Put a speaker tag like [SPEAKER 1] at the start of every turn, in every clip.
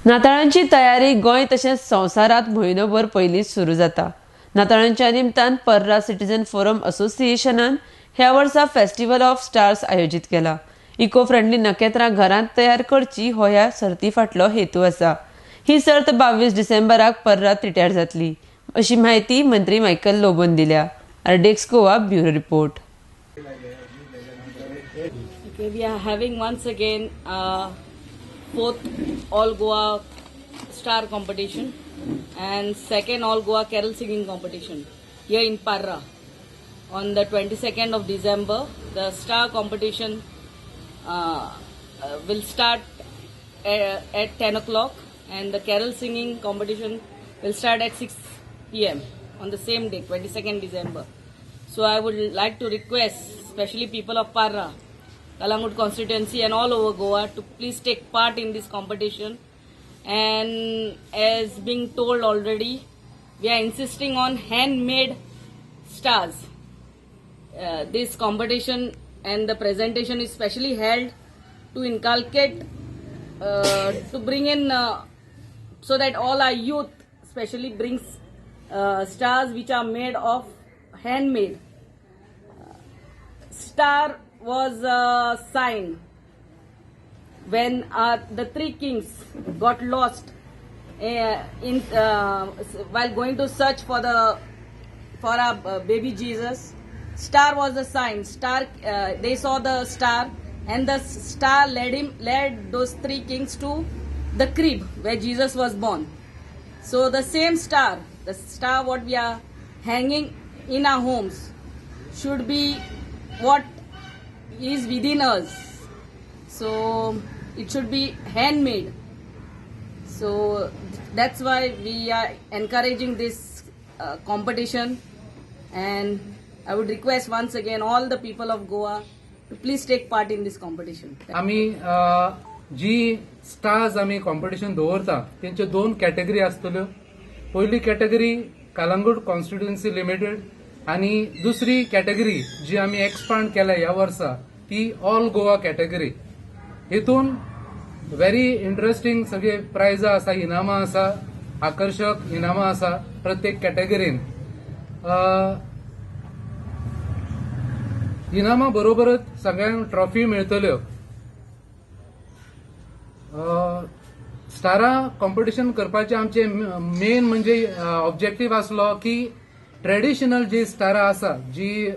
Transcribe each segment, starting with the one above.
[SPEAKER 1] नाताळांची तयारी गोंय तशेंच संवसारांत म्हयनोभर पयलींच सुरू जाता. नाताळांच्या निमतान पर्रा सिटीजन फोरम असोसिएशनान ह्या वर्सा फेस्टिवल ऑफ स्टार्स आयोजीत केला. इको फ्रेंडली नखेत्रां घरांत तयार करची हो ह्या सर्ती फाटलो हेतू आसा. ही सर्त 22 डिसेंबराक पर्रा तिट्यार जातली अशी म्हायती मंत्री मायकल लोबोन दिल्या. RDX Goa bureau report.
[SPEAKER 2] Okay, we are having once again fourth All Goa Star competition and second All Goa Carol Singing competition here in Parra. On the 22nd of December, the star competition will start at 10 o'clock and the carol singing competition will start at 6 p.m. on the same day, 22nd December. So I would like to request, especially people of Parra, Calangute constituency and all over Goa, to please take part in this competition. And as being told already, we are insisting on handmade stars. This competition and the presentation is specially held to inculcate, to bring in, so that all our youth especially brings stars which are made of handmade. Star was a sign when the three kings got lost in while going to search for our baby Jesus. Star was a sign. Star, they saw the star, and the star led those three kings to the crib where Jesus was born. So the same star, the star what we are hanging in our homes, should be what is within us. So it should be handmade. So that's why we are encouraging this competition, and I would request once again all the people of Goa to please take part in this competition.
[SPEAKER 3] आमी जी stars आमी competition दवरता तेंच्यो दोन category आसतल्यो. पयली category Calangute constituency limited आनी दुसरी कॅटेगरी जी आमी एक्सपांड केल्या ह्या वर्सा ती ऑल गोवा कॅटेगरी. हितून व्हेरी इंटरेस्टिंग सगळे प्रायजां आसा, इनामां आसा, आकर्शक इनामां आसा प्रत्येक कॅटेगरीन. इनामां बरोबरच सगळ्यांक ट्रॉफी मेळटल्यो. स्टारां कॉम्पिटिशन करपाचें आमचें मेन म्हणजे ऑब्जेक्टीव आसलो की ट्रेडिशनल जी स्टारां आसा, जी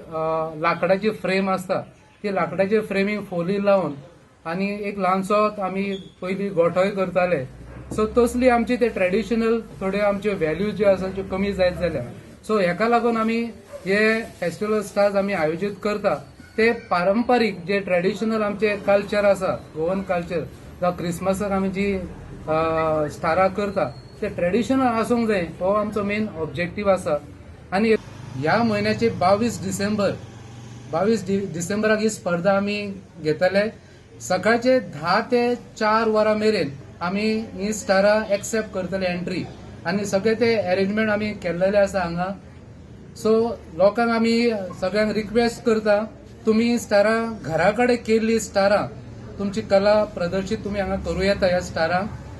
[SPEAKER 3] लाकडाची फ्रेम आसता, ती लाकडाची फ्रेमींग फोली लावन आनी एक ल्हानसो आमी पयलीं गोठोय करताले. सो तसली आमची ते ट्रेडिशनल थोड्यो आमच्यो व्हॅल्यू ज्यो आसा त्यो कमी जायत जाल्या. सो हेका लागून आमी हे फेस्टिवल स्टार्स आमी आयोजीत करता. ते पारंपारीक जे ट्रेडिशनल आमचे कल्चर आसा, गोवन कल्चर, जावं क्रिसमसाक आमी जी स्टारां करता ते ट्रेडिशनल आसूंक जाय, हो आमचो मेन ऑब्जेक्टीव आसा. आनी ह्या म्हयन्याचे 22 डिसेंबर, 22 डिसेंबराक ही स्पर्धा आमी घेतले. सकाळचे 10 ते 4 वरां मेरेन आमी ही स्टारां एक्सेप्ट करतले एंट्री, आनी सगळे ते अरेंजमेंट आमी केल्लेले आसा हांगा. सो लोकांक आमी सगळ्यांक रिक्वेस्ट करता, तुमी स्टारां घरा कडेन केल्ली स्टारां तुमची कला प्रदर्शीत तुमी हांगा करूं येता ह्या स्टारांक.